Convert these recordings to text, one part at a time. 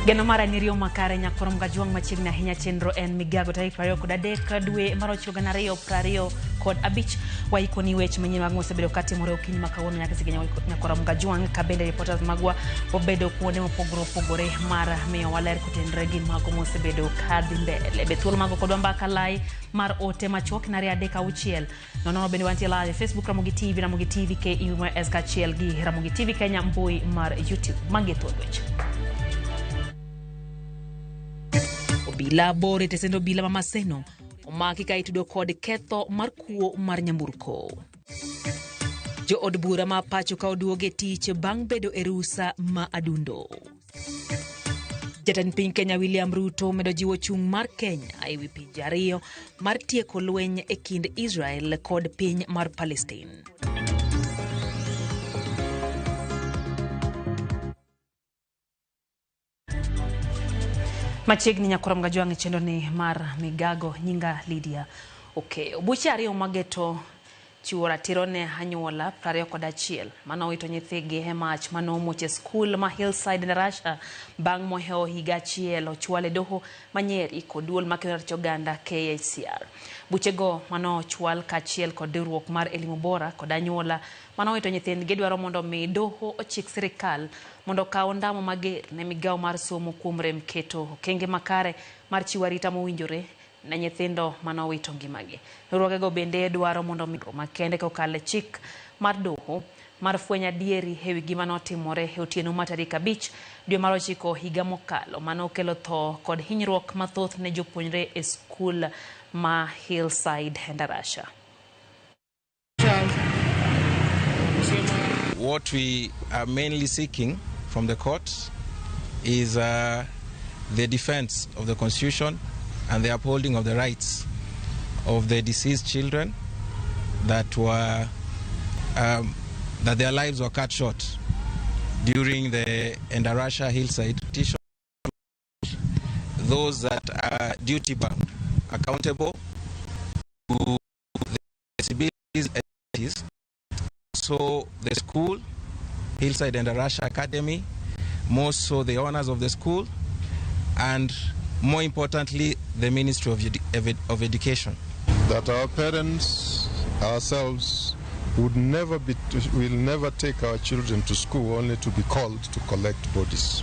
Geno mara ni riyo makare nyakorom gajwang' machiegni ahinya chenro en migago tarik 23 dwe mar ochiko gana ariyo prariyo kod abich waikoni weche manyien mag mosebedo katimore okinyi ma kawuono nyaka seche nyakorom gajwang' ka bende reporters magwa obedo kuonde mopogore opogore mar miyo waler kotenre gi mago mosebedo kadhi mbele. Be thuolo mago kodwa mbaka lai mar ote machuok nariyo adek auchiel nono bende wantie live e Facebook Ramogi TV, Ramogi TV KUS kaachiel gi Ramogi TV Kenya mbui mar YouTube. Magi e thuond weche. Obila aboro e tesend obila ma Maseno omaki ka itudo kod ketho mar kuo mar nyamburko. Jo od bura ma pacho ka oduogo e tich bang' bedo e rusa ma adundo. Jatend piny Kenya William Ruto omedo jiwo chung' mar Kenya e wi pinje ariyo mar tieko lweny e kind Israel kod piny mar Palestine. Machiegni nyakoram gajwang' e chenro ni mar Migago nyinga Lydia Okeyo. Buche ariyo mageto chiwo ratiro ne anyuola 21 mane owito nyithigi e mach mane omuoch e skul ma Hillside Endarasha bang' mohewo higa achiel ochwal e doho ma Nyeri kod duol makedo ratich oganda KHCR. Buchego mane ochwal kaachiel kod riwruok mar Elimu Bora kod anyuola mane owito nyithindgi dwaro mondo mi doho ochik sirikal mondo okaw ondamo mager ne migawo mar somo kuom rem keto okenge makare mar chiwo arita mowinjore ne nyithindo mane owito ngimagi. Riwruogego bende dwaro mondo mi makende kokalo e chik mar doho mar fwenyo adieri ewi gima notimore e otieno mar tarik 5 dwe mar ochiko higa mokalo mane okelo tho kod hinyruok mathoth ne jopuonjre e skul ma Hillside Endarasha. What we are mainly seeking from the court is the defense of the Constitution and the upholding of the rights of the deceased children that were that their lives were cut short during the Endarasha Hillside petition. Those that are duty bound, accountable to the disabilities, so the school, Hillside Endarasha Academy, more so the owners of the school, and more importantly, the Ministry of Education. That our parents, ourselves, would never be, will never take our children to school only to be called to collect bodies.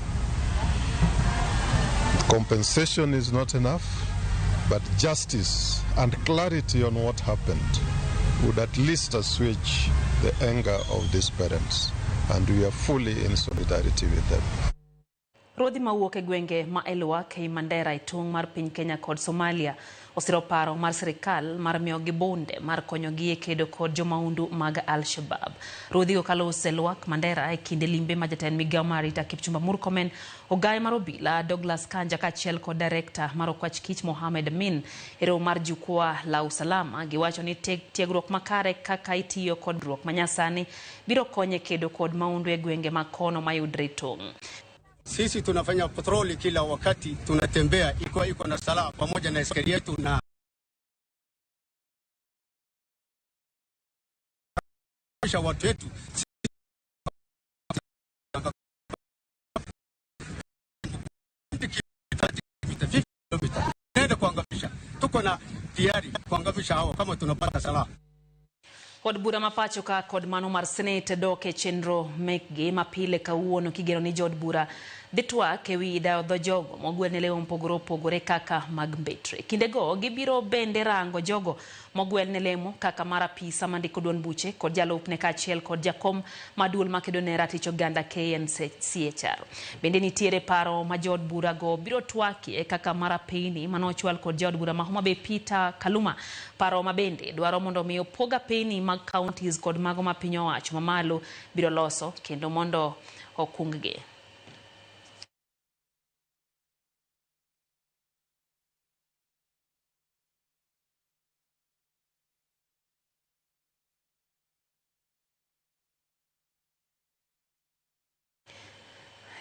Compensation is not enough, but justice and clarity on what happened would at least assuage the anger of these parents, and we are fully in solidarity with them. Ruodhi mawuok e gwenge ma Elwak ei Mandera e tong' mar piny Kenya kod Somalia osiro paro mar sirikal mar miyogi bunde mar konyogi e kedo kod jomaundu mag Al-Shabaab. Ruodhigo kalus Elwak Mandera e kinde limbe ma jatend migawo mar arita Kipchumba Murkomen, ogaye mar obila Douglas Kanja kaachiel kod direkta mar Okwach Kich Mohamed Amin e romo mar jukwaa la usalama giwacho ni tiegruok makare kaka itiyo kod ruok manyasani biro konyo e kedo kod maundu e gwenge ma kono mayudre e tong'. Sisi tunafanya patroli kila wakati, tunatembea iko na salama pamoja na askari yetu na watu wetu. Kuangamisha, tuko na tayari kuangamisha hao kama tunapata salama. Od bura ma pacho ka kod mano mar Senate dok e chenro mekgi mapile kawuono kigeno ni jood bura dhi twak ewi dayo dho jogo mogwel ne lemo mopogore opogore kaka mag mbetre. Kindego gibiro bende rango jogo mogwel ne lemo kaka mar apisa mandiko duond buche kod jalupne kaachiel kod jakom maduol makedo ne ratich oganda KNCHR. Bende nitiere paro ma jood bura go biro twakie kaka mar apini manochwal kod jaod bura ma Homa Bay Peter Kaluma. Paro ma bende dwaro mondo mi opog apini mag counties kod mago ma piny owacho mamalo biro loso kendo mondo okung-gi.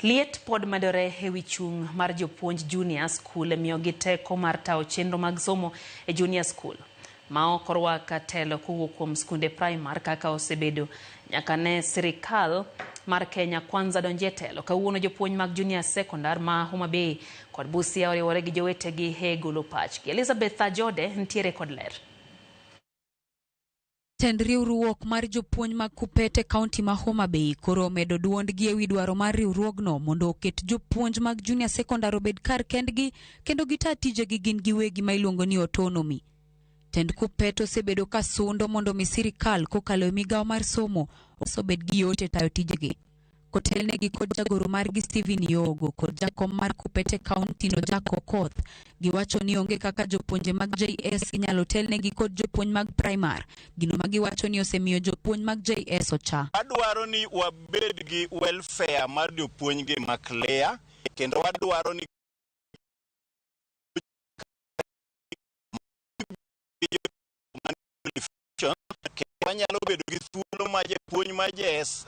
Liet pod medore ewi chung' mar jopuonj junior school e miyogi teko mar tawo chenro mag somo e junior school ma ok orwak telo kowuok kuom skunde primar kaka osebedo nyaka ne sirikal mar Kenya Kwanza donje telo. Kawuono jopuonj mag Junior Secondar ma Homa Bay kod Busia oriwore gi jowetegi e golo pachgi. Elizabeth Ajode ntiere kod ler. Tend riwruok mar jopuonj mag KUPPET e kaunti ma Homa Bay koro omedo duondgi ewi dwaro mar riwruogno mondo oket jopuonj mag Junior Secondary obed kar kendgi kendo gita tijegi gin giwegi ma iluongo ni autonomy. Tend KUPPET osebedo ka sundo mondo mi sirikal kokalo e migawo mar somo obed gi yot e tayo tijegi. Kotelnegi kod jagoro margi Stephen Yogo kod jakom mar KUPPET e kaunti no Jack Okoth, giwacho ni onge kaka jopuonje mag JS inyalo telnegi kod jopuonj mag primar, gino ma giwacho ni osemiyo jopuonj mag JS ocha. Wadwaro ni wabed gi welfare mar jopuonj gi ma clear, kendo wadwaro ni wanyalo bedo gi thuolo ma japuonj ma JS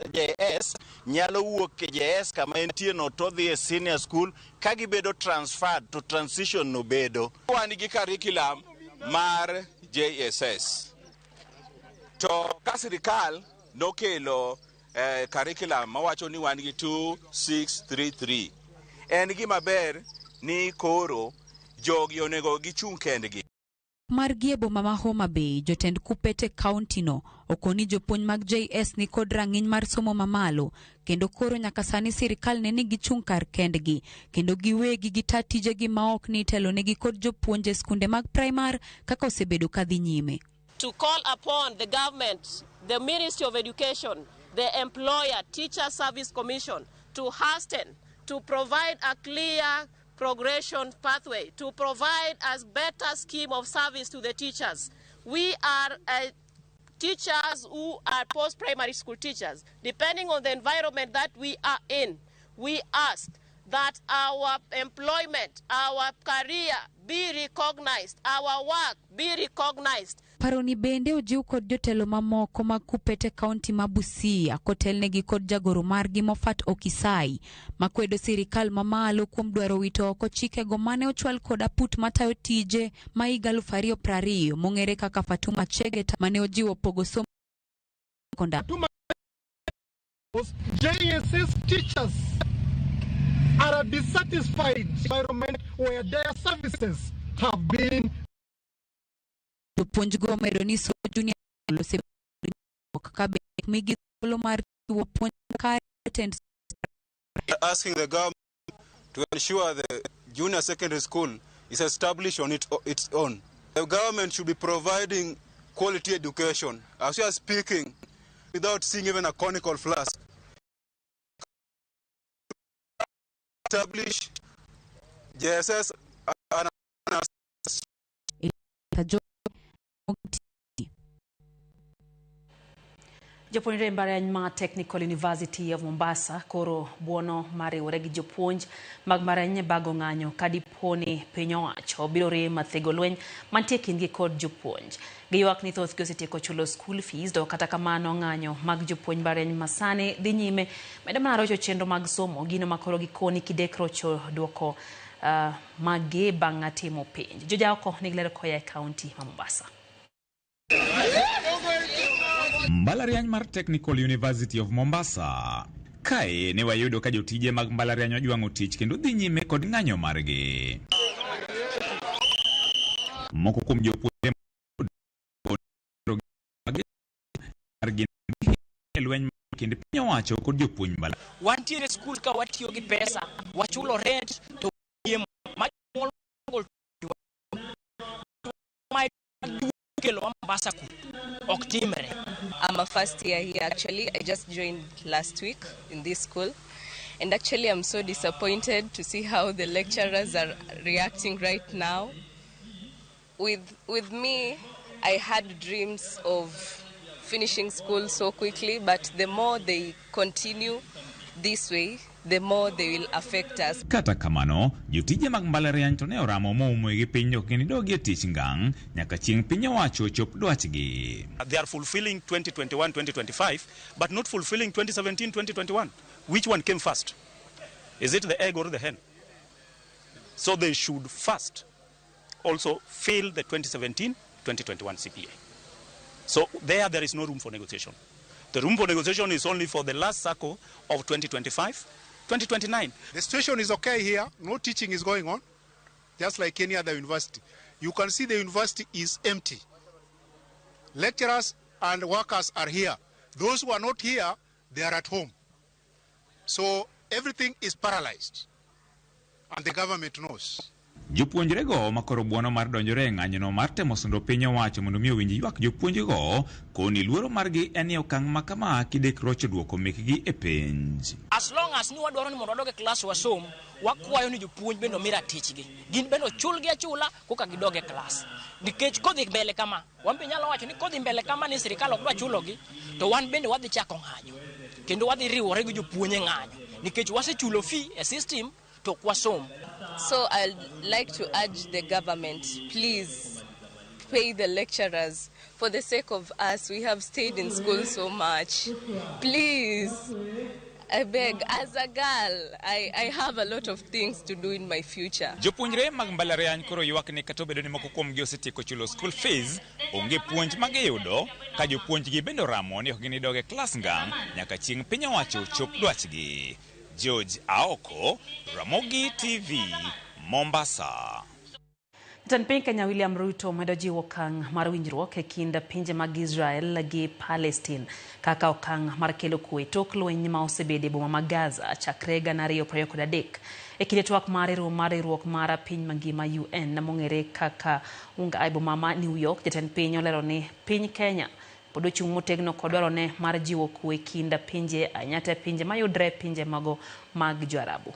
nyalo wuok e JS kama entie no to dhi e senior school ka gibedo transferred to transition no bedo. Wan gi curriculum mar JSS. To ka sirikal nokelo curriculum mawacho ni wan gi 2 6 3 3. En gima ber ni koro jogi onego gichung' kendgi. Margi e boma ma Homa Bay, jotend KUPPET e kaunti no okoni jopuonj mag JS ni kod rang'iny mar somo mamalo kendo koro nyaka sani sirikal ne ni gichung' kar kendgi kendo giwegi gita tijegi ma ok ni itelonegi kod jopuonj e skunde mag primar kaka osebedo kadhi nyime. To call upon the government, the Ministry of Education, the employer, Teacher Service Commission to hasten, to provide a clear progression pathway, to provide a better scheme of service to the teachers. We are teachers who are post-primary school teachers. Depending on the environment that we are in, we ask that our employment, our career be recognized, our work be recognized. Paroni bende ojiw kod jotelo mamoko mag KUPPET e kaunti ma Busia kotelnegi kod jagoro margi Moffat Okisai makwedo sirikal mamalo kuom dwaro wito oko chikego mane ochwal kod aput matayo tije ma higa 2020 mong'ere kaka Fatuma Chege mane ojiwo pogo somo sekondar. JSS teachers are a dissatisfied environment where their services have been. Jopuonj go omedo ni somo junior osebedo ka be migi thuolo mar chiwo puonj makare tend. Asking the government to ensure the junior secondary school is established on its own. The government should be providing quality education. As we are speaking, without seeing even a conical flask. Establish JSS and Jopuonjre mbalariany ma Technical University of Mombasa koro buono mar riwore gi jopuonj mag mbalariany bago ng'anyo kadiponi piny owacho biro rem thego lweny mantie kindgi kod jopuonj. Giywak ni thothgi osetieko chulo school fees to kata kamano ng'anyo mag jopuonj mbalariany masani dhi nyime medo mana rocho chenro mag somo gino makoro gikoni kidek rocho duoko maggi bang' timo penj. Jojaoko nigi ler koya e kaunti ma Mombasa. Mbalariany mar Technical University of Mombasa. Kae ne wayudo ka jotije mag mbalariany ojwang'o tich kendo dhi nyime kod ng'anyo margi. Moko kuom jopuonjre margi e lweny kind piny owacho kod jopuonj mbalariany. Wantiere skul ka watiyo gi pesa, wachulo rent to Mombasa ok timre. I'm a first year here actually. I just joined last week in this school. And actually I'm so disappointed to see how the lecturers are reacting right now. With me, I had dreams of finishing school so quickly, but the more they continue this way, the more they will affect us. Kata kamano, jotije mag mbalariany to ne oramo moumo gi piny ok ginidogi e tich ngang' nyaka chieng' piny owacho chop dwachgi. They are fulfilling 2021-2025, but not fulfilling 2017-2021. Which one came first? Is it the egg or the hen? So they should first also fill the 2017-2021 CPA. So there is no room for negotiation. The room for negotiation is only for the last circle of 2025, 2029. The situation is okay here. No teaching is going on, just like any other university. You can see the university is empty. Lecturers and workers are here. Those who are not here, they are at home. So everything is paralyzed, and the government knows. Jopuonjrego makoro buono mar donjore e ng'anyono mar temo sundo piny owacho mondo mi owinj ywak jopuonjgo koni luoro margi en ni okang' ma kama kidek rocho duoko mekgi e penj. As long as ni wadwaro ni mondo wadog e klas wasom, wakwayo ni jopuonj bende omi ratichgi. Gin bende ochulgi achula koka gidog e klas. Nikech kodhi mbele kama, wan be nyalo wacho ni kodhi mbele kama ni sirikal ok dwa chulogi, to wan bende wadhi chako ng'anyo. Kendo wadhi riwore gi jopuonj e ng'anyo. Nikech wasechulo fee e system to ok wasom. So I'd like to urge the government, please pay the lecturers for the sake of us. We have stayed in school so much. Please, I beg, as a girl, I have a lot of things to do in my future. Jopuonjre mag mbalariany koro ywak ni kata obedo ni moko kuomgi osetieko chulo school fees, onge puonj magiyudo ka jopuonjgi bende oramo ni ok ginidog e klas ngang' nyaka chieng' piny owacho chop dwachgi. George Aoko, Ramogi TV, Mombasa. Jatend piny Kenya William Ruto medo jiwo okang' mar winjruok e kind pinje mag Israel gi Palestine kaka okang' mar kelo kwe tok lweny ma osebedo e boma ma Gaza chakre 2023. E kinde twak mar riwruok mar piny mangima UN mong'ere kaka UNGA e boma ma New York, jatend piny olero ni piny Kenya pod ochung' motegno kod dwarone mar jiwo kwe kind pinje ahinya te pinje mayudre pinje mago mag Joarabu.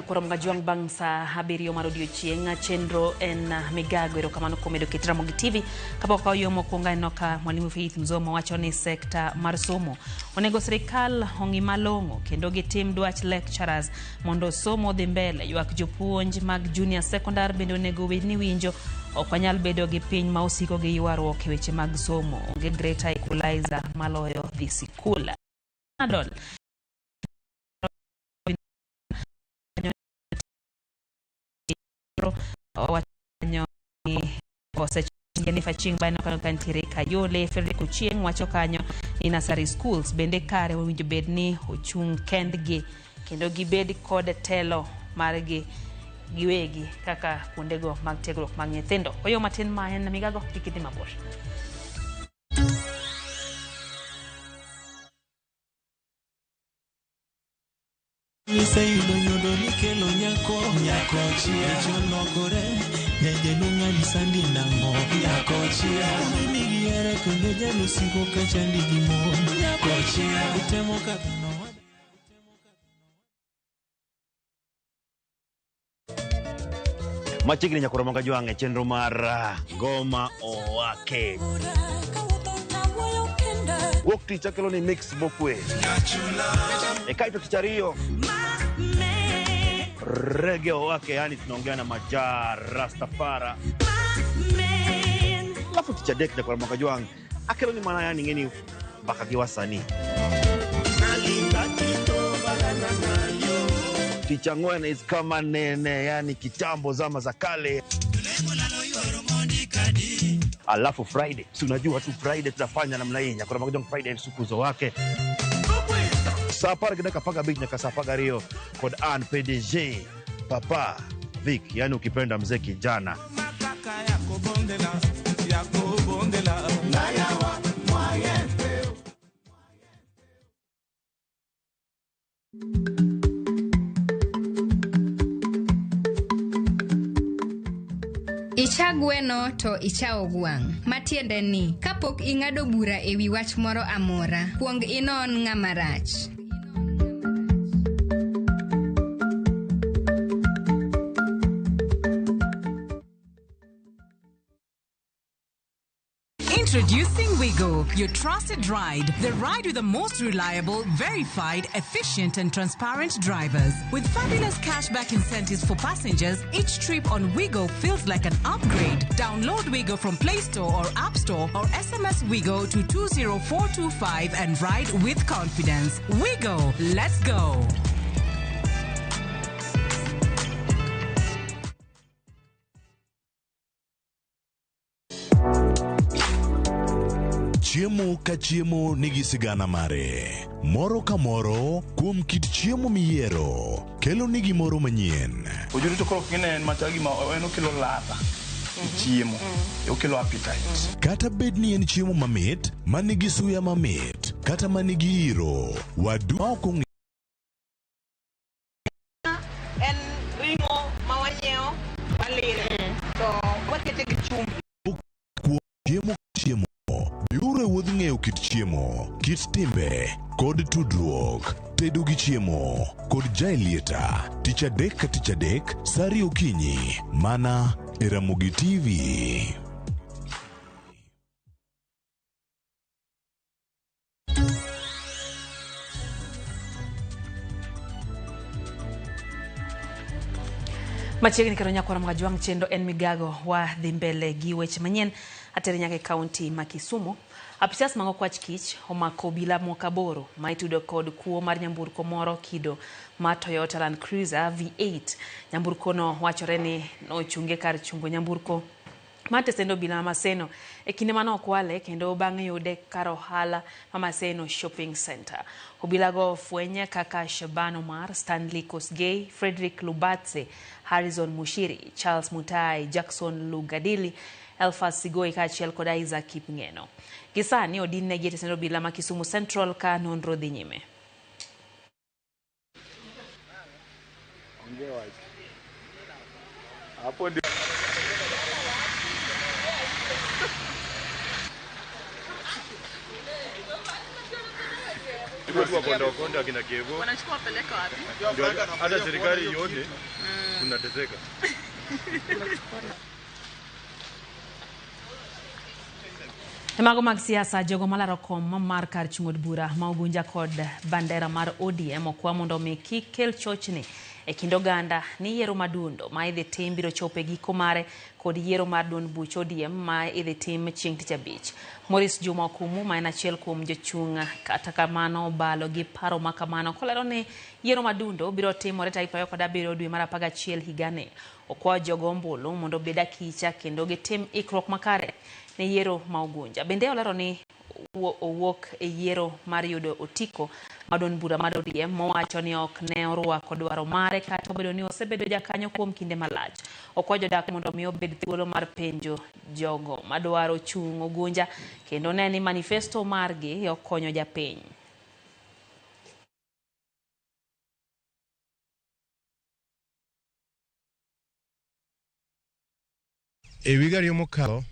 Koro Mgajuang bang' saa 7 mar odiochieng' chenro en migago. Erokamano kuom medo ket Ramogi TV. Kapok okaw mokwongo aneno ka Mwalimu Faith Mzomo wacho ni sekta mar somo onego sirikal ong'i malong'o kendo gitim dwach lecturers mondo somo odhi mbele. Ywak jopuonj mag junior secondary bende onego obed ni winjo. Ok wanyal bedo gi piny ma osiko gi ywaruok e weche mag somo. Onge greater equalizer maloyo dhi sikul. Adol Jennifer Ching bano kanyo kantiere Kayole. Frederick Ochieng wacho kanyo ni nursery schools bende kare owinjo bed ni ochung' kendgi kendo gibed kod telo margi giwegi kaka kuondego mag tiegruok mag nyithindo. Oyo matin ma en migago kik idhi mabor. Iseyudo nyodo mikelo nyako nyako chia cholokore nyajaluong' ni sandi nang'o nyako chia migiere kendo jalusiko kachandi gi mon nyako chia itemo kadho machiegni nyakoro Mgajuang' e chenro mar Ngoma Owake. Wuok tich akelo ni mix mokwe. E kaito tich ariyo Reggae Owake, yani tunaongea na Maja Rastafara. Alafu tich adek nyakoro Mgajuang' akelo ni mana yani ngeni mbaka gi wasanii. Tich ang'wen is kama nene, yani kitambo zama za kale. Alafu Friday, si unajua tu Friday tutafanya namna hii. Nyakoro Mgajuang' Friday sukuzo wake. Saa 10:15 nyaka saa 12 kod Ann PDG Papa Vic, yani ukipenda mzee kijana. Icha gweno to ichawo gwang'. Matiende ni, kapok ing'ado bura ewi wach moro amora, kuong inon ng'ama rach. Introducing Wigo, Wigo, your trusted ride. The ride with the most reliable, verified, efficient, and transparent drivers. With fabulous cashback incentives for passengers, each trip on Wigo feels like an upgrade. Download Wigo from Play Store or App Store or SMS Wigo to 20425 and ride with confidence. Wigo, let's go. Chiemo ka chiemo nigi sigana mare. Moro ka moro kuom kit chiemo miyiero kelo ni gimoro manyien. Ojuri to koro kine en machal gima en okelo ladha e chiemo, okelo appetite. Kata bed ni en chiemo mamit, manigi suya mamit, kata manigi iro, wadu ma ok ong'eyo En ring'o ma wanyiewo waliro to wakete gi chumbi. Kuom chiemo ka chiemo, biuru e wuodh ng'eyo kit chiemo, kit timbe, kod tudruok. Tedo gi chiemo kod Jaelieta, tich adek ka tich adek, sa ariyo okinyi, mana e Ramogi TV. Machiegni kendo nyakwara Magajwang' chendo en migago wa dhi mbele gi weche manyien atere nyaka e kaunti ma Kisumu. Apisas mag okwach kich omako obila moko 8 ma itudo kod kuo mar nyamburko moro kido ma Toyota Land Cruiser V8. Nyamburko no wachore ni nochunge kar chungo nyamburko mar tesend obila ma Maseno e kinde mane okwale kendo bang' yude kar ohala ma Maseno Shopping Center. Obilago ofweny kaka Shaban Omar, Stanley Kosgei, Frederick Lubatse, Harrison Mushiri, Charles Mutai, Jackson Lugadili, Elphas Sigoi kaachiel kod Isaac Kipngeno. Gisani odin negi e tesend obila ma Kisumu Central ka nonro dhi nyime. Wanachukua wapeleka wapi? Hata serikali ione tunateseka. E mago mag siasa, jogo malaro kom mar kar chung' od bura ma Ugunja kod bandera mar ODM okwa mondo omi kik kel chochni e kind oganda ni yiero madundo ma idhi tim biro chopo e giko mare kod yiero mar duond buch ODM ma idhi tim chieng' tich abich. Maurice Juma Okumu ma en achiel kuom jochung' kata kamano obalo gi paro ma kamano kolero ni yiero madundo biro timore tarik 27 dwe mar 11 higani. Okwayo jogo ombulu mondo obed akicha kendo gitim ikruok makare ne yiero ma Ugunja. Bende olero ni owuok e yiero mar yudo otiko mar duond bura mar ODM mowacho ni ok ne orwako dwaro mare kata obedo ni osebedo jakanyo kuom kinde malach. Okwayo jodak mondo mi obed thuolo mar penjo jogo madwaro chung' Ugunja kendo ne ni manifesto margi okonyo japiny. E wiga ariyo mokalo,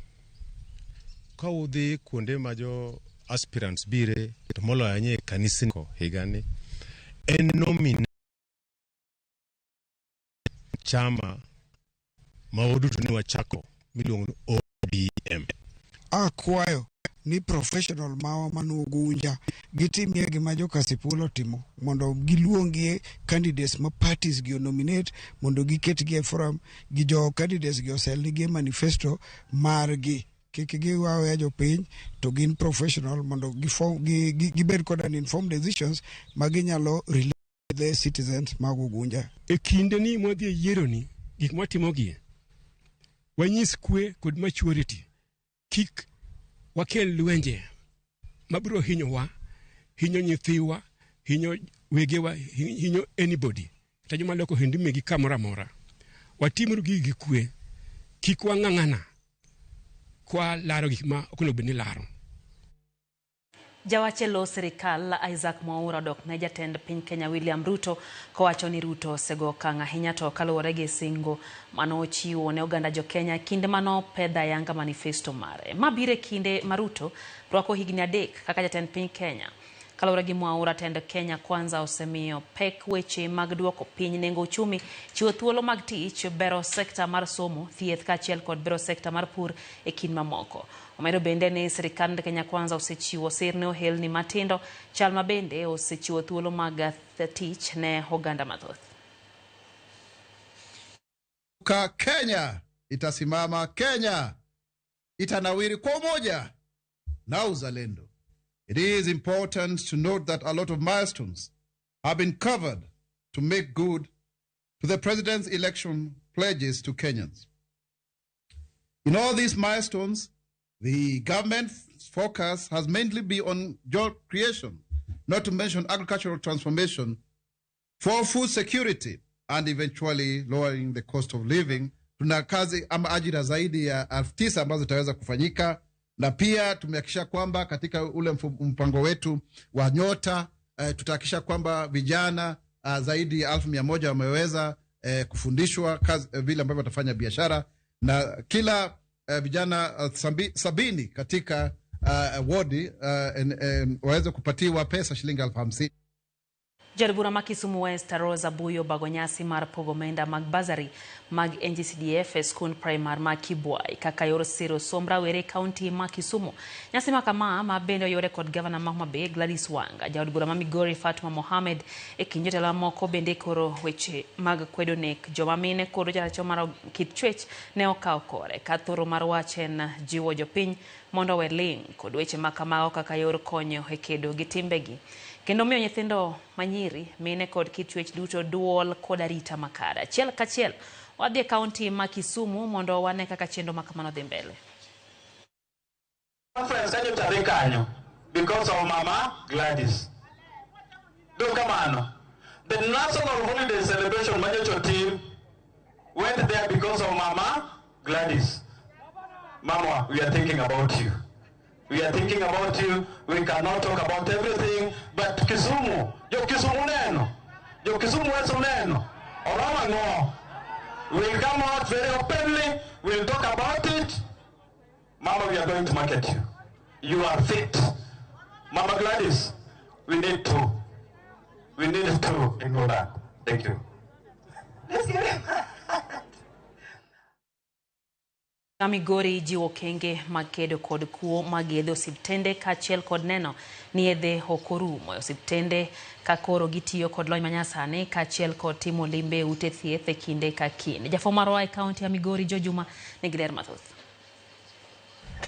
ka udhi kuonde ma jo aspirants bire, to moloyo ahinya e kanisni higani, en nominate chama ma waduto ne wachako miluongo ni ODM. Akwayo ni professional mawa man Ugunja gitimie gima jo Kasipul otimo mondo giluongie candidates ma parties gi nominate mondo giketgi e forum gi jo candidates gi oselnigi e manifesto margi. Kik giwaweya jopiny to gin professional mondo gibed kod an informed decisions ma ginyalo relate the citizens mag Ugunja. E kinde ni mwadhi e yiero ni, gik mwatimogi, wanyis kwe kod maturity. Kik wakel lwenje mabiro hinyowa, hinyo nyithiwa, hinyo wegewa, hinyo anybody. Kata joma loko ohendni kamoro amora. Watimuru gigi gi kwe. Kik wang'ang'ana kwa laro gik ma ok onego bed ni laro. Jawach e lo sirikal Isaac Mwaura odok ne jatend piny Kenya William Ruto kowacho ni Ruto osego okang' ahinya to kaluwore gi singo manochiwo ne oganda jo Kenya kinde manopedho ayanga manifesto mare. Ma biro e kinde ma Ruto rwako higni 3 kaka jatend piny Kenya. Kaluwore gi Mwaura, tend Kenya Kwanza osemiyo pek weche mag duoko piny nengo uchumi, chiwo thuolo mag tich, bero sekta mar somo, thieth kaachiel kod bero sekta mar pur e kind mamoko. Omedo bende ni sirikand Kenya Kwanza osechiwo sir ne ohelni matindo, chal ma bende osechiwo thuolo mag tich ne oganda mathoth. Ka Kenya itasimama, Kenya itanawiri kwa umoja na uzalendo. It is important to note that a lot of milestones have been covered to make good to the president's election pledges to Kenyans. In all these milestones, the government's focus has mainly been on job creation, not to mention agricultural transformation for food security and eventually lowering the cost of living. Tuna kazi ama ajira zaidi ya 9,000 ambazo zitaweza kufanyika, na pia tumehakikisha kwamba katika ule mpango wetu wa Nyota tutahakikisha kwamba vijana zaidi ya 100,000 wameweza kufundishwa kazi, vile ambavyo watafanya biashara na kila vijana 70 katika wodi waweze kupatiwa pesa shilingi 50,000. Jaod bura ma Kisumu West Rosa Buyo bago nyasi mar pogo omenda mag basari mag NGCDF e skund primar ma Kibwai kaka yor siro somb rawere e kaunti ma Kisumu. Nyasi ma kama ma bende oyore kod gavana ma Homa Bay Gladys Wanga, jaod bura ma Migori Fatuma Mohamed e kind jotelo mamoko bende koro weche mag kwedo nek joma mine kod jaracho mar kit chwech ne okawo kore ka thoro mar wach en jiwo jopiny mondo owe ling' kod weche ma kamago kaka yor konyo e kedo gi timbegi kendo miyo nyithindo manyiri, mine kod kit chwech duto duol kod arita makare. Achiel kachiel wadhi e kaunti ma Kisumu mondo wane kaka chenro ma kamano dhi mbele. Conference kanyo tadhi kanyo because of Mama Gladys. Do kamano. The national holiday celebration manyocho team went there because of Mama Gladys. Mama, we are thinking about you. We are thinking about you. We cannot talk about everything, but Kisumu, jo Kisumu neno, jo Kisumu weso neno, Orama ngo. We'll come out very openly. We'll talk about it. Mama, we are going to market you. You are fit. Mama Gladys, we need to. We need to ignore that. Thank you. Let's give him. Migori jiwo okenge mag kedo kod kuo mag yedhe osiptende kaachiel kod neno ni yedhe ok orumo e osiptende ka koro gitiyo kod lony manyasani kaachiel kod timo limbe e ute thieth e kinde ka kinde. Jafwambo marwa e kaunti ya Migori Joe Juma nigi ler mathoth.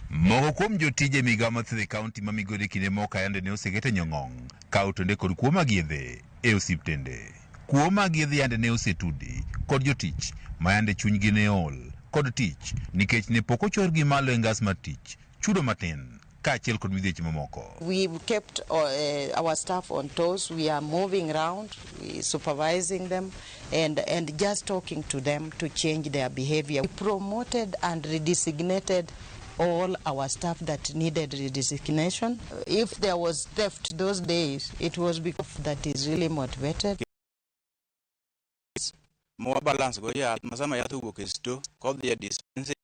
Moko kuom jotije migao mar thieth e kaunti ma Migori kinde moko ayande ne oseket e nyong'ong' ka otonde kod kuo mag yedhe e osiptende. Kuo mag yedhe yande ne osetudi kod jotich ma yande chunygi ne ol kod tich nikech ne pok ochorgi malo e ngas mar tich, chudo matin kaachiel kod midhieche mamoko. We've kept our staff on toes. We are moving round, we supervising them and just talking to them to change their behavior. We promoted and redesignated all our staff that needed redesignation. If there was theft those days, it was because that is really motivated. Mwa balance go yath ma sama yath owuok e sto kodhi e dispensary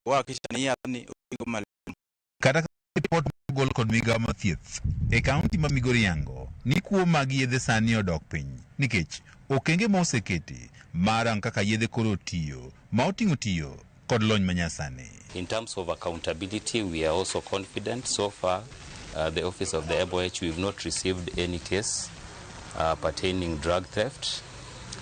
wahakikisha ni yathni oting'o malong'o. Kata ripot mogol kod migao mar thieth e kaunti ma Migori yango ni kuo mag yedhe sani odok piny nikech okenge ma oseketi mar rango kaka yedhe koro tiyo ma oting'o tiyo kod lony manyasani. In terms of accountability, we are also confident. So far, the office of the MOH, we've not received any case pertaining drug theft.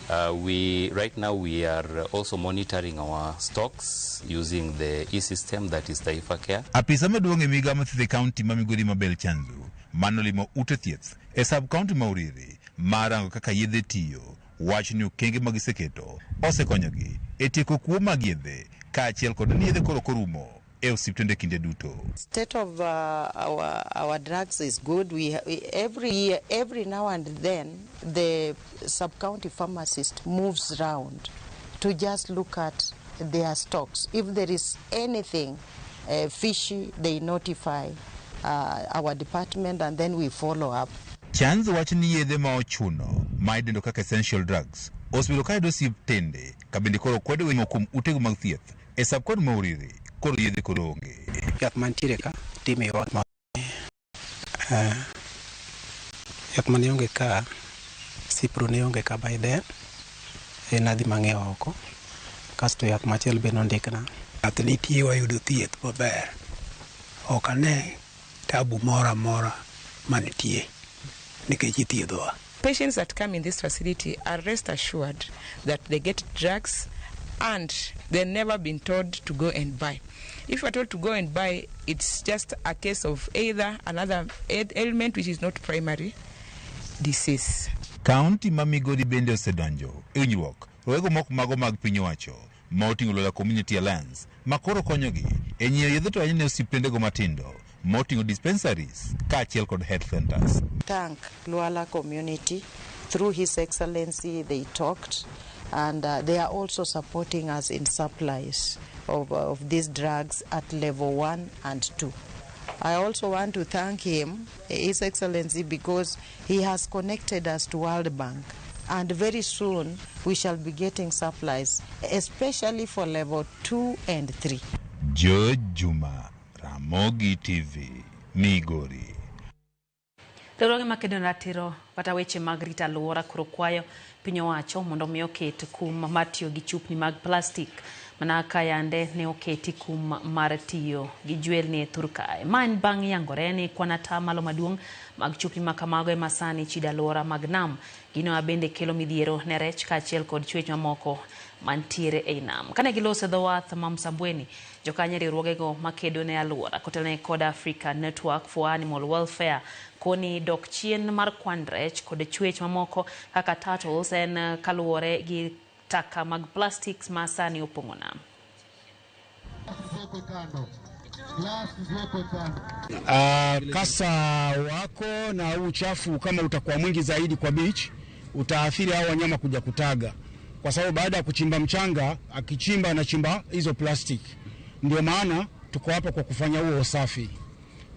Right now we are also monitoring our stocks using the e-system that is Taifa Care. Apisa maduong' e migao mar thieth e kaunti ma Migori Mabel Chanzu manolimo ute thieth e sub kaunti ma Uriri mar rango kaka yedhe tiyo wacho ni okenge ma giseketo osekonyogi e tieko kuo mag yedhe kaachiel kod ni yedhe koro korumo e osiptende kinde duto. State of our drugs is good. We every year, every now and then, the sub-county pharmacist moves round to just look at their stocks. If there is anything fishy, they notify our department and then we follow up. Chanzo wacho ni yedhe ma ochuno ma idendo kaka essential drugs osebedo ka yudo osiptende ka bende koro kwedo wemo kuom utego mag thieth e sub-county ma Uriri koro yedhe koro onge. Yath mantiere ka time ywak ma Yath mane onge ka, Cipro ne onge ka by then, en adhi mang'iewo oko. Kasto yath machielo be nondikna. Yath nitie wayudo thieth maber. Ok ane tabu moro amora manitie nikech ithiedhowa. Patients that come in this facility are rest assured that they get drugs and they've never been told to go and buy. If you are told to go and buy, it's just a case of either another ailment which is not primary disease. Kaunti ma Migori bende osedonjo e winjruok rowego moko mago mag piny owacho ma oting'o Lola Community Alliance ma koro konyogi e nyiewo yedhe to ahinya ne osiptendego matindo moting'o dispensaries kaachiel kod health centers. Thank Luala community. Through His Excellency, they talked, and they are also supporting us in supplies of these drugs at level 1 and 2. I also want to thank him, His Excellency, because he has connected us to World Bank. And very soon we shall be getting supplies, especially for level 2 and 3. George Juma, Ramogi TV, Migori. Riwruoge makedo ne ratiro kata weche mag rito alwora koro kwayo piny owacho mondo mi oket kum mar tiyo gi chupni mag plastik mana ka yande ne oketi kum mar tiyo gi jwelni e thur kae. Ma en bang' yangore ni kwan atamalo maduong' mag chupni ma kamago ema sani chido alwora mag nam. Gino bende kelo midhiero ne rech kaachiel kod chwech mamoko mantiere ei nam. Kane giloso e dho wath ma Msambweni, jokanyo riwruogego makedo ne alwora kotelne kod Africa Network for Animal Welfare koni dok chien mar kwan rech kod chwech mamoko kaka turtles en kaluwore gi taka mag plastics ma sani opong'o nam. Kasa wako na uchafu kama utakuwa mwingi zaidi kwa beach utaathiri hao wanyama kuja kutaga, kwa sababu baada ya kuchimba mchanga akichimba anachimba hizo plastic. Ndio maana tuko hapa kwa kufanya huo usafi.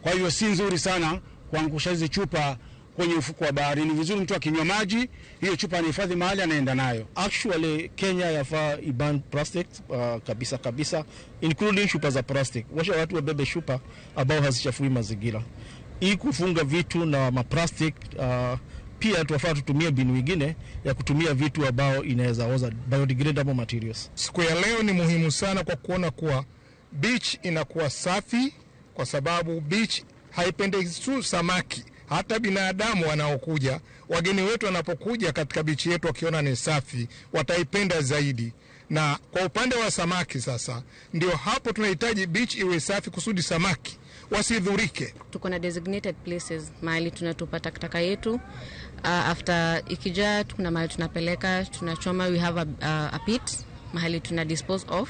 Kwa hivyo si nzuri sana kuangusha hizi chupa kwenye ufuko wa bahari. Ni vizuri mtu akinywa maji hiyo chupa anahifadhi mahali anaenda nayo. Actually Kenya yafaa iban plastic kabisa kabisa, including chupa za plastic. Washa watu wabebe chupa ambao hazichafui mazingira. Hii kufunga vitu na maplastic pia tuwafaa tutumie mbinu nyingine ya kutumia vitu ambao inaweza oza, biodegradable materials. Siku ya leo ni muhimu sana kwa kuona kuwa beach inakuwa safi, kwa sababu beach haipendezi tu samaki, hata binadamu wanaokuja, wageni wetu wanapokuja katika beach yetu wakiona ni safi, wataipenda zaidi. Na kwa upande wa samaki sasa, ndio hapo tunahitaji beach iwe safi kusudi samaki wasidhurike. Tuko na designated places mahali tunatupa takataka yetu. After ikijaa kuna mahali tunapeleka, tunachoma. We have a pit mahali tuna dispose of,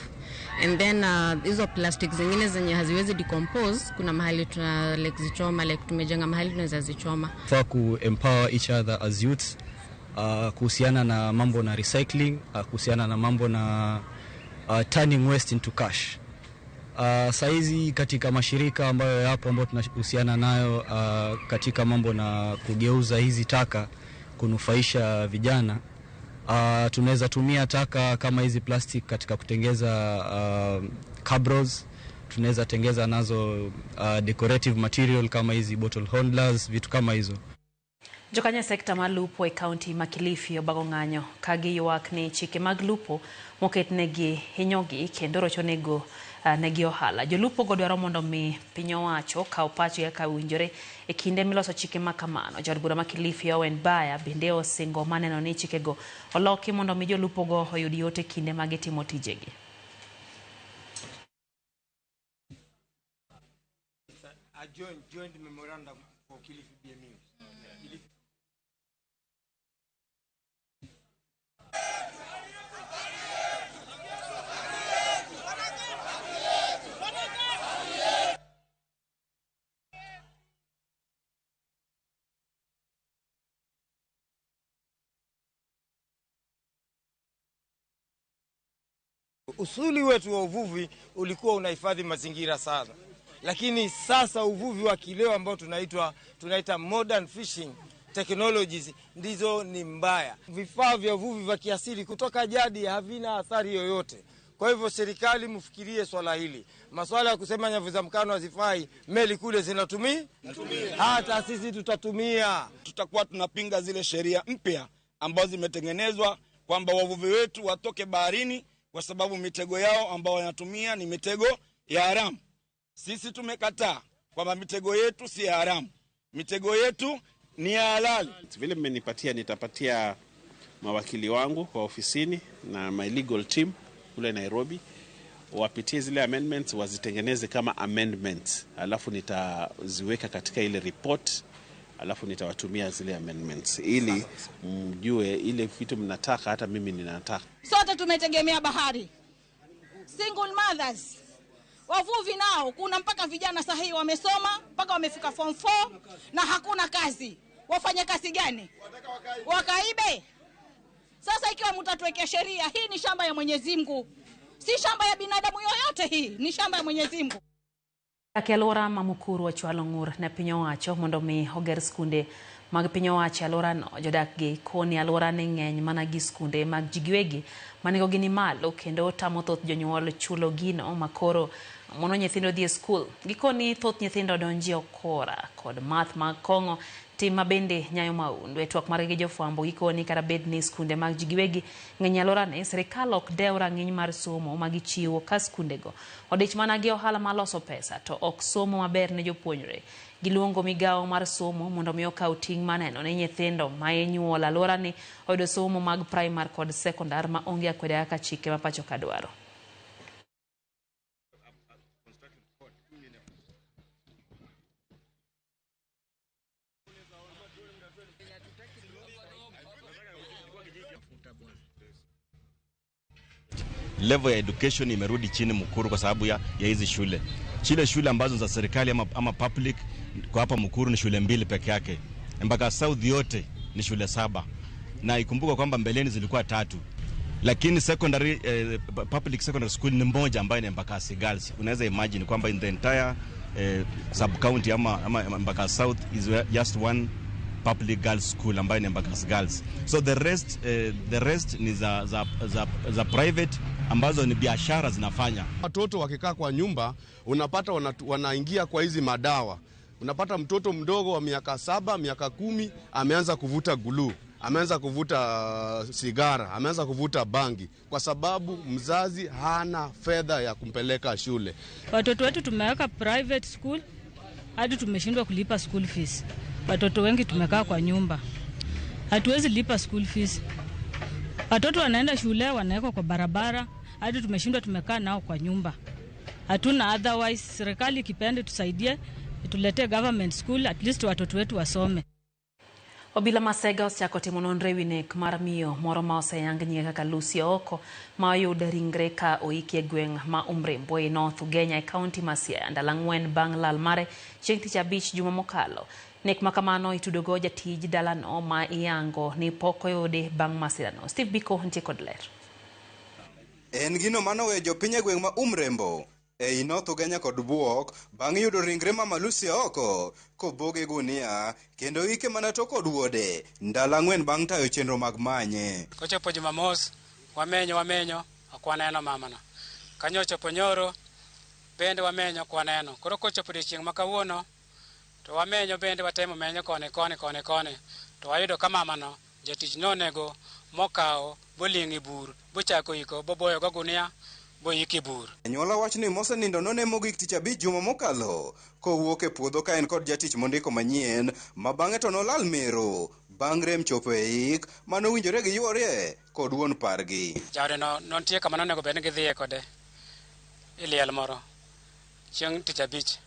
and then hizo plastic zingine zenye haziwezi decompose kuna mahali tuna like zichoma, like tumejenga mahali tunaweza zichoma. Fa ku empower each other as youths kuhusiana na mambo na recycling, kuhusiana na mambo na turning waste into cash. Saizi katika mashirika ambayo yapo ambayo tunahusiana nayo katika mambo na kugeuza hizi taka kunufaisha vijana, tunaweza tumia taka kama hizi plastic katika kutengeza cabros, tunaweza tengeza nazo decorative material kama hizi bottle holders, vitu kama hizo. Jokanyo sekta mar lupo e kaunti ma Kilifi obago ng'anyo ka giywak ni chike mag lupo moketnegi hinyogi kendo rochonego negi ohala. Jolupo go dwaro mondo mi piny owacho kaw pachgi kaka owinjore e kinde miloso chike ma kamano. Jaod bura ma Kilifi Owen Baya bende osingo maneno ni chikego oloki mondo mi jolupo go oyud yot e kinde ma gitimo tijegi. A joint memorandum for Kilifi BMU. Usuli wetu wa uvuvi ulikuwa unahifadhi mazingira sana, lakini sasa uvuvi wa kileo ambao tunaita modern fishing technologies ndizo ni mbaya. Vifaa vya uvuvi vya kiasili kutoka jadi havina athari yoyote. Kwa hivyo serikali mfikirie swala hili. Maswala ya kusema nyavu za mkano hazifai, meli kule zinatumia, hata sisi tutatumia. Tutakuwa tunapinga zile sheria mpya ambazo zimetengenezwa kwamba wavuvi wetu watoke baharini kwa sababu mitego yao ambao wanatumia ni mitego ya haramu. Sisi tumekataa kwamba mitego yetu si ya haramu, mitego yetu ni ya halali. Vile mmenipatia, nitapatia mawakili wangu kwa ofisini na my legal team kule Nairobi wapitie zile amendments, wazitengeneze kama amendments, alafu nitaziweka katika ile report, alafu nitawatumia zile amendments ili mjue ile vitu mnataka, hata mimi ninataka. Sote tumetegemea bahari, single mothers, wavuvi nao, kuna mpaka vijana sahihi wamesoma mpaka wamefika form 4 na hakuna kazi. Wafanye kazi gani? Wakaibe? Sasa ikiwa mtatuwekea sheria, hii ni shamba ya Mwenyezi Mungu, si shamba ya binadamu yoyote, hii ni shamba ya Mwenyezi Mungu. Dak e alwora ma Mukuru ochwalo ng'ur ne piny owacho mondo mi oger skunde mag piny owacho e alworano. Jodak gi koni alwora ni ng'eny mana gi skunde mag ji giwegi ma nengogi ni malo kendo tamo thoth jonyuol chulo gino makoro mono nyithindo dhi e skul. Gikoni thoth nyithindo donje okora kod math mag kong'o, tim mabende nyayo maundu. E twak margi gi jofwambo gikoni kata bed ni skunde mag ji giwegi ng'eny e alworani, sirikal ok dew rang'iny mar somo ma gichiwo ka skundego odich mana gi ohala mar loso pesa to ok somo maber ne jopuonjre. Giluongo migawo mar somo mondo mi okaw ting' maneno ni nyithindo ma inyuolo alworani oyudo somo mag primar kod sekondar ma onge akwede kaka chike ma pacho ka dwaro. Level ya education imerudi chini Mukuru kwa sababu ya hizi shule. Chile shule ambazo za serikali ama public kwa hapa Mukuru ni shule 2 peke yake. Mpaka South yote ni shule 7. Na ikumbuka kwamba mbeleni zilikuwa 3. Lakini secondary public secondary school ni moja ambayo ni Embakasi Girls. Unaweza imagine kwamba in the entire sub county ama Embakasi South is just one public girls school ambayo ni Embakasi Girls. So the rest ni za private ambazo ni biashara zinafanya. Watoto wakikaa kwa nyumba unapata wanaingia kwa hizi madawa. Unapata mtoto mdogo wa miaka 7, miaka 10 ameanza kuvuta guluu, ameanza kuvuta sigara, ameanza kuvuta bangi kwa sababu mzazi hana fedha ya kumpeleka shule. Watoto wetu tumeweka private school hadi tumeshindwa kulipa school fees. Watoto wengi tumekaa kwa nyumba, hatuwezi lipa school fees. Watoto wanaenda shule wanawekwa kwa barabara hadi tumeshindwa, tumekaa nao kwa nyumba. Hatuna otherwise. Serikali ikipende tusaidie, tuletee government school at least watoto wetu wasome. Obila Masega osechako timo nonro ewi nek mar miyo moro ma oseyang nyinge kaka Lucy Ooko ma oyud ringre ka oiki e gweng' ma Umrembo e North Ugenya e kaunti ma Siaya ndalo 4 bang' lal mare chieng' tich abich juma mokalo. Nek ma kamano itudogo jatij dalano ma iyango ni pok oyude bang' masirano. Steve Biko nitie kod ler. En gino manoweyo jopiny e gweng' ma Umrembo ei North Ugenya kod buok bang' yudo ringre mama Lucy Ooko koboge gunia kendo ike mana to kod wuode ndalo 4 bang' tayo chenro mag manye. Kochopo Jumamos wamenyo ok waneno mamano. Kanyo ochopo nyoro bende wamenyo ok waneno. Koro kochopo odiechieng' ma kawuono to wamenyo bende watemo menyo koni to wayudo ka mamano jatich nonego mokawo boling' e bur bochako iko boboyo go gunia boyiki bur. Anyuola wach ni mosenindo none mogik tich abich juma mokalo kowuok e puodho ka en kod jatich mondiko manyien ma bang'e to nolal mero bang' rem chopo e ik manowinjore gi yuorie kod wuon pargi. Jaode no nontie kama nonego bed ni gidhiye kode e liel moro chieng' tich abich,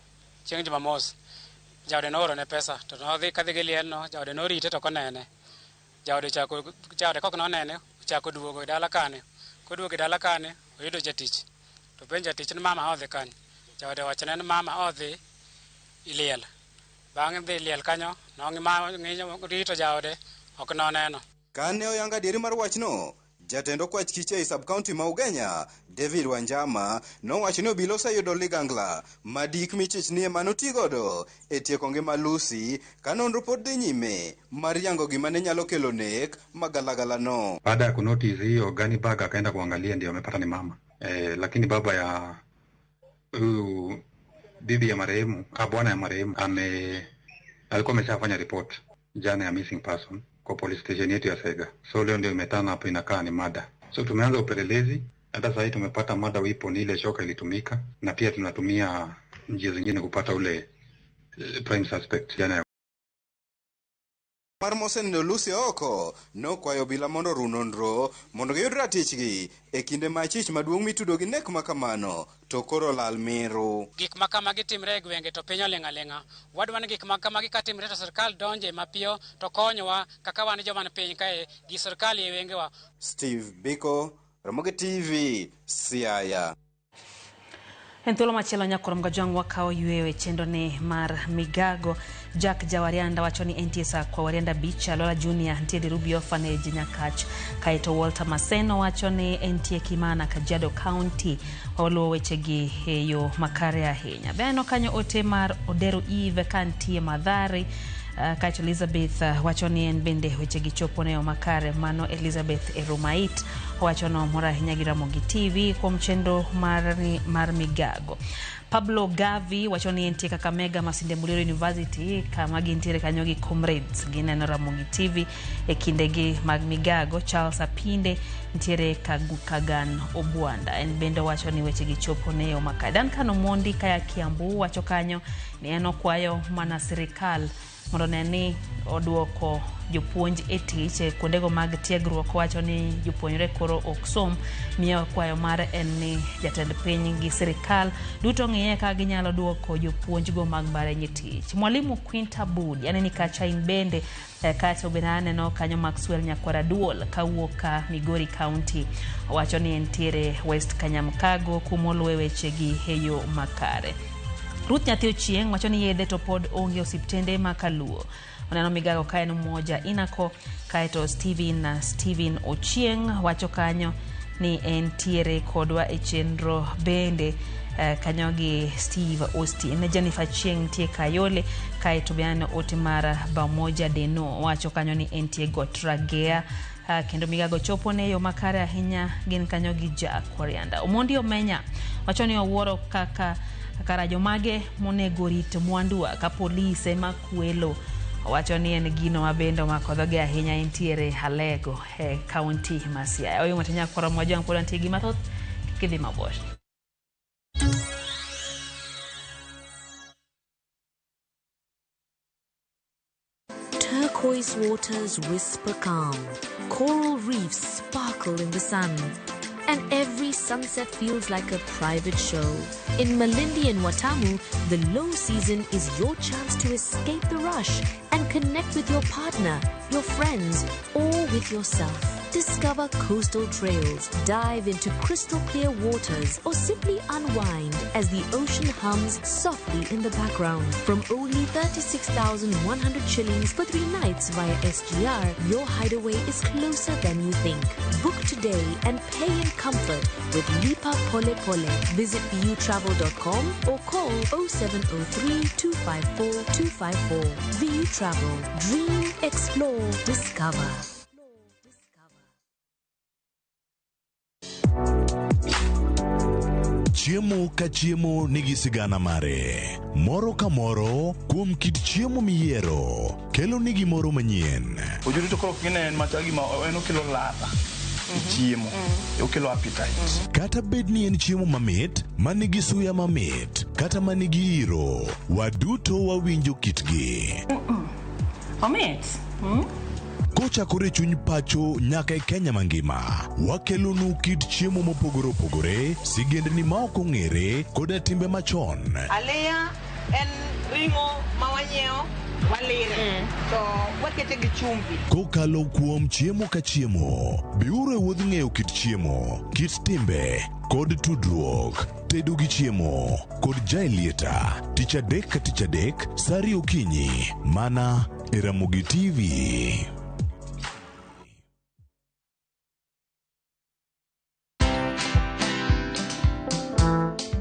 chieng' Jumamos. Jaode noorone pesa to nodhi kadhi gi lielno, jaode norite to ok onene. Jaode kok nonene ochako duogo e dala kane. Koduogo e dala kane oyudo jatich. To penjo jatich ni mama odhi kanye. Jaode owachone ni mama odhi e liel. Bang'e dhi liel kanyo rito jaode ok noneno. Kane oyanga adieri mar wachno, jatend okwach kich ei sub-county ma Ugenya, David Wanjama, nowacho ni obila oseyudo ligangla madik michich ni ema notigodo e tieko ngima Lucy ka nonro pod dhi nyime mar yango gima ne nyalo kelo nek magalagala no. Baada ya kunotice hiyo gani bag akaenda kuangalia, ndio amepata ni mama. Lakini baba ya huyu bibi ya marehemu, bwana ya marehemu alikuwa ameshafanya report jana ya missing person kwa police station yetu ya Sega. So leo ndio imetana hapo, inakaa ni mada. So tumeanza upelelezi, hata sasa tumepata mada weapon ile shoka ilitumika, na pia tunatumia njia zingine kupata ule prime suspect jana ya mar mosenindo Lucy oko nokwayo obila mondo oru nonro mondo giyud ratichgi e kinde ma chich maduong' mitudo gi nek makamano to koro lal miru. Gik ma kamagi timre e gwenge to piny oling' aling'a. Wadwa ni gik ma kamagi katimre to sirkal donje mapiyo to konyowa kaka wan joma ni piny kae gi sirkal e wengewa. Steve Biko, Ramogi TV, Siaya. En thuolo machielo nyakorom Gajwang' wakawo yweyo e chenro ni mar Migago. Jack Jawarianda wacho ni entie Sakwa Warianda Beach, Alola Junior nitie Dirubi Orphanage Nyakach. Kaeto Walter Maseno wacho ni entie Kimana, Kajiado County. Waluwo wechegi e yo makare ahinya. Be aneno kanyo ote mar Odero Eve ka nitie Mathare. Kaeto Elizabeth wacho ni en bende wechegi chopo ne yo makare. Mano Elizabeth Erumait wacho no mor ahinya gi Ramogi TV kuom chenro mar Migago. Pablo Gavi wacho ni entie Kakamega Masinde Muliro University kama gintiere kanyo gi comrades gineno Ramogi TV e kindegi mag Migago. Charles Apinde nitiere Kagan Obwanda en bende wacho ni wechegi chopo ne yo makare. Duncan Omondi kaya Kiambu wacho kanyo ni en okwayo mana sirikal mondo ne ni oduoko jopuonj e tich e kuondego mag tiegruok. Wacho ni jopuonjre koro ok som, miyo kwayo mare en ni jatend piny gi sirikal duto ng'iye ka ginyalo duoko jopuonjgo mag mbalariany e tich. Mwalimu Quinta Budi aneni kacha in bende kacha bende aneno kanyo Maxwell Nyakwara Duol kawuok ka Migori County wacho ni entiere West Kanyamkago kumoluwe wechegi e yo makare. Ruth Nyathi Ochieng' wacho ni yedhe to pod onge osiptende ma Kaluo. Oneno Migago ka en mmoja inako. Kaeto Steven Ochieng' wacho kanyo ni entiere kodwa e chenro bende kanyo gi Steve Austin. Jennifer Chieng' nitie Kayole. Kaeto be aneno ote mar Bamoja Deno wacho kanyo ni entie Got Ragea. Kendo Migago chopo ne yo makare ahinya gin kanyo gi Jack Warianda. Omondi Omenya wacho ni owuoro kaka kara jomage monego rit mwandu ka polise makwelo. Owacho ni en gino mabende omako dhoge ahinya entiere Alego e kaunti ma Siaya. Oyo ng'ato nyakoro mwajwang' pod nitie gi mathoth kik idhi mabor. Turquoise waters whisper calm, coral reefs sparkle in the sun, and every sunset feels like a private show. In Malindi and Watamu, the low season is your chance to escape the rush and connect with your partner, your friends, or with yourself. Discover coastal trails, dive into crystal clear waters, or simply unwind as the ocean hums softly in the background. From only 36,100 shillings for 3 nights via SGR, your hideaway is closer than you think. Book today and pay in comfort with Lipa Pole Pole. Visit vutravel.com or call 0703 254 254. VU Travel. Dream, explore, discover. Chiemo ka chiemo nigi sigana mare. Moro ka moro kuom kit chiemo miyiero kelo ni gimoro manyien. Ojuri to koro kine en machal gima en okelo ladha e chiemo, okelo appetite. Kata bed ni en chiemo mamit, manigi suya mamit, kata manigi iro, waduto wawinjo kitgi. Omit. Kochakore chuny pacho nyaka e Kenya mangima, wakelonu kit chiemo mopogore opogore, sigendni ma ok ong'ere koda timbe machon. Aliya en ring'o ma wanyiewo walire to wakete gi chumbi. Kokalo kuom chiemo ka chiemo, biuru e wuodh ng'eyo kit chiemo, kit timbe kod tudruok. Tedo gi chiemo kod Jaelieta, tich adek ka tich adek, saa ariyo okinyi, mana e Ramogi TV.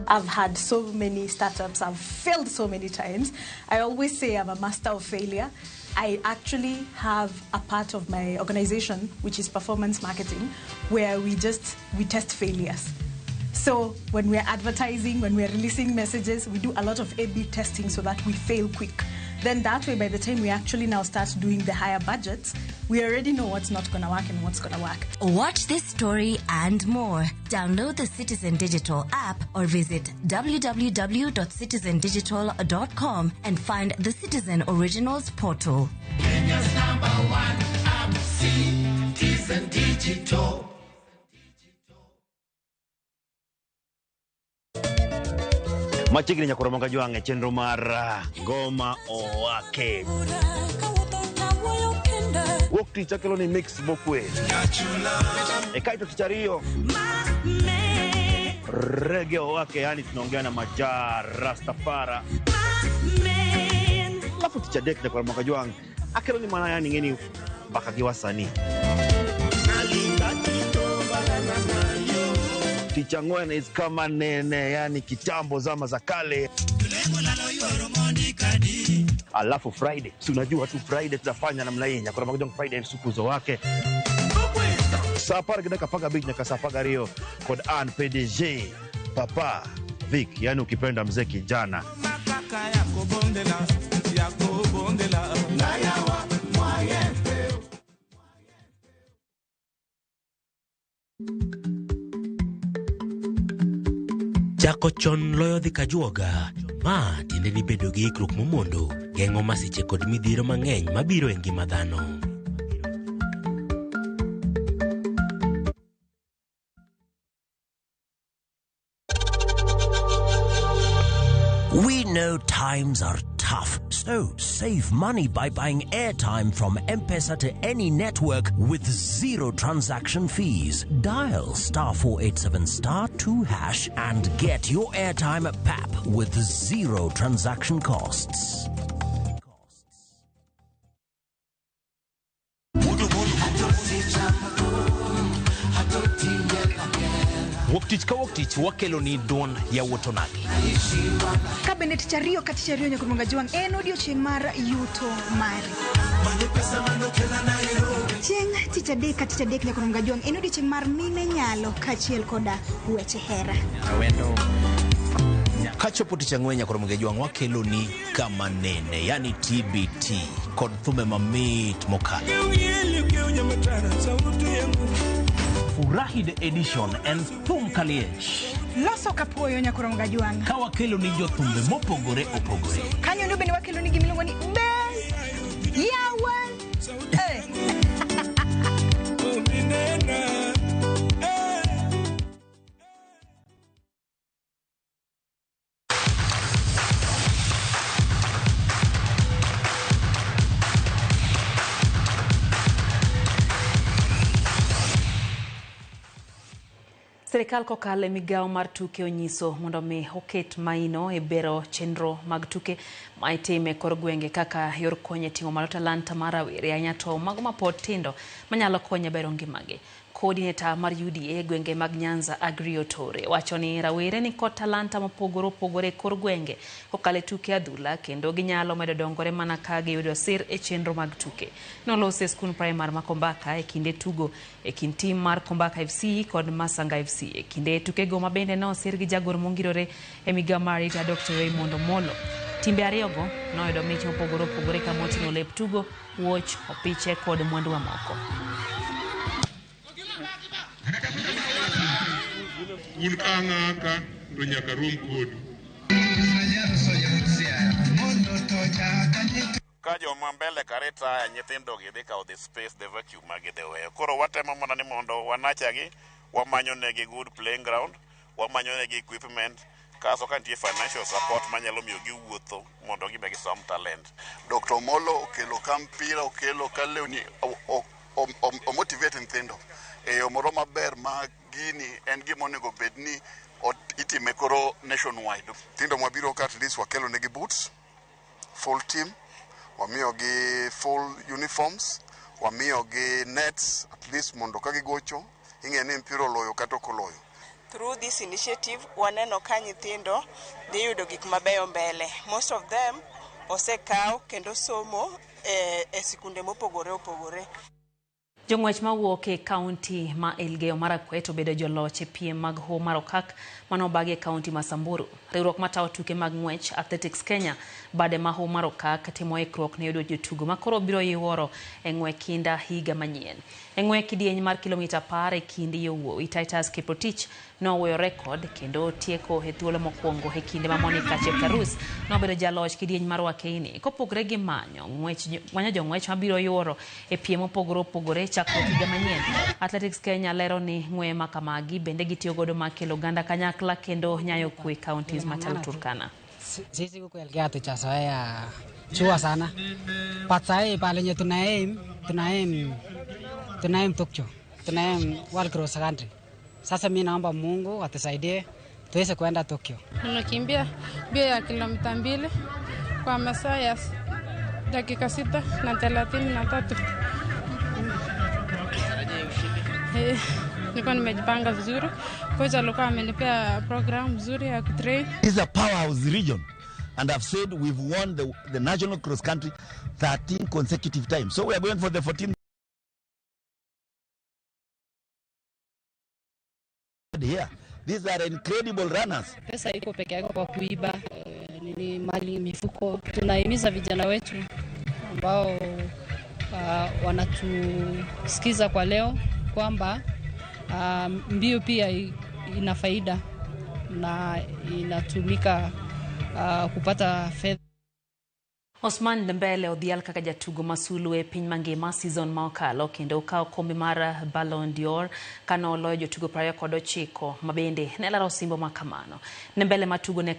I've had so many startups, I've failed so many times. I always say I'm a master of failure. I actually have a part of my organization, which is performance marketing, where we test failures. So when we're advertising, when we're releasing messages, we do a lot of A/B testing so that we fail quick. Then that way, by the time we actually now start doing the higher budgets, we already know what's not going to work and what's going to work. Watch this story and more. Download the Citizen Digital app or visit www.citizendigital.com and find the Citizen Originals portal. Kenya's number one app, Citizen Digital. Machiegni nyaka romo ga jwang' e chenro mar Ngoma Owake. Wuok tich akelo ni mix mokwe. E kaeto tich ariyo Reggae Owake, yani tunaongea na Majaa Rastafara. Alafu tich adek nyaka romo ga jwang' akelo ni mana yani ng'eni mbaka gi wasanii. Tich ang'wen is kama nene, yani kitambo zama za kale. Alafu Friday, si unajua tu Friday tutafanya namna hii, nyakora magojong Friday sukuzo wake. Saa apar gi dakika 15 nyaka saa 12 kod an PDG Papa Vic, yani ukipenda mzee kijana. Chako chon loyo dhi kajuoga. Ma tiende ni bedo gi ikruok momondo geng'o masiche kod midhiero mang'eny mabiro e ngima dhano. We know times are tough, so save money by buying airtime from M-Pesa to any network with zero transaction fees. Dial *487 *2# and get your airtime at PAP with zero transaction costs. Wuok tich ka wuok tich wakelo ni duond yawuot onagi. Ka bende tich ariyo ka tich ariyo nyaka Mwanga Jwang' en odiochieng' mar yuto mari. Chieng' tich adek ka tich adek nyaka Mwanga Jwang' en odiochieng' mar mine nyalo kaachiel koda weche hera. Kachopo tich ang'wen nyaka Mwanga Jwang' wakelo ni kama nene, yani TBT kod thume mamit mokalo. Furahi the edition and thum kaliech. Loso kapuoyo nyaka Mwanga Jwang'. Ka wakelo ni jothumbe mopogore opogore. Kanyo ndo bende wakelo ni gimiluongo ni be yawa. Sirikal kokalo e migawo mar tuke onyiso mondo mi oket maino e bero chenro mag tuke ma itime kor gwenge kaka yor konyo e ting'o malo talanta mar rawere ahinya to mago mapod tindo manyalo konyo e bero ngimagi. Coordinator mar UDA gwenge mag Nyanza Agri Otore wacho ni rawere ni kod talanta mopogore opogore e kor gwenge kokalo e tuke adhula kendo ginyalo medo dongore mana ka giyudo sir e chenro mag tuke. Noloso e skund primar ma Kombaka e kinde tugo e kind tim mar Kombaka FC kod Masanga FC. E kinde tukego ma bende nosir gi jagoro mongirore e migawo mar arita Dr. Raymond Omolo. Timbe ariyogo noyudo mich mopogore opogore kamoting'o lep tugo, wuoch, opiche kod mwandu mamoko. Un ka ang'aka to nyaka rom kodu. Ka joma mbele ka retire, nyithindo gi dhi kawo the space, the vacuum ma gidhi weyo. Koro watemo mana ni mondo wanachagi, wamanyo negi good playing ground, wamanyo negi equipment, kaso ka nitie financial support manyalo miyo giwuotho mondo gibe gisom talent. Dr. Omolo okelo ka mpira, okelo ka lewni, omotivate nyithindo e yo moro maber ma gini en gima onego bed ni itime koro nationwide. Nyithindo mwabiro ka at least wakelo negi boots, full team, wamiyogi full uniforms, wamiyogi nets at least mondo ka gigocho ing'e ni mpira oloyo kata ok oloyo. Through this initiative, waneno ka nyithindo dhi yudo gik mabeyo mbele. Most of them osekaw kendo somo e sikunde mopogore opogore. Jong'wech mawuok e kaunti ma Elgeyo Marakwet obedo joloch e piem mag Hoho mar Okak manobagi e kaunti ma Samburu. Riwruok matayo tuke mag ng'wech Athletics Kenya bade ma Hoho mar Okak timo ikruok ne yudo jotugo makoro biro yuoro e ng'we kinda higa manyien. E ng'we kidieny mar kilomita 10 e kind yowuowi, Titus Kiprotich noweyo rekod kendo tieko e thuolo mokwongo e kinde ma Monica Cheptarus nobedo jaloch kidieny mar Wakeini. Kopogore gi manyo jong'wech mabiro yuoro e piem mopogore opogore chakruok higa manyien, Athletics Kenya lero ni ng'we ma kamagi bende gitiyo godo mar kelo oganda kanyakla kendo nyayo kwe counties machalo Turkana. Sisi huku Elgeyo hatujazoea jua sana, but sahi pale yenye tuna aim Tokyo, tuna aim World Cross Country. Sasa mi naomba Mungu atusaidie tuweze kuenda Tokyo. Nimekimbia mbio ya kilomita 2 kwa masaa ya dakika 6 na 33. Nilikuwa nimejipanga vizuri. Kocha alikuwa amenipea program nzuri ya kutrain. It's a powerhouse region. And I've said we've won the national cross country 13 consecutive times. So we are going for the 14th here. These are incredible runners. Pesa iko peke yake kwa kuiba nini mali mifuko. Tunahimiza vijana wetu ambao wanatusikiza kwa leo kwamba mbio pia ina faida na inatumika kupata fedha. Osman Dembele odhial kaka jatugo masulu e piny mangima season ma okalo kendo okawo kombe mar Ballon d'Or kano oloyo jotugo 29 mabende ne laro osimbo makamano. Dembele matugo ne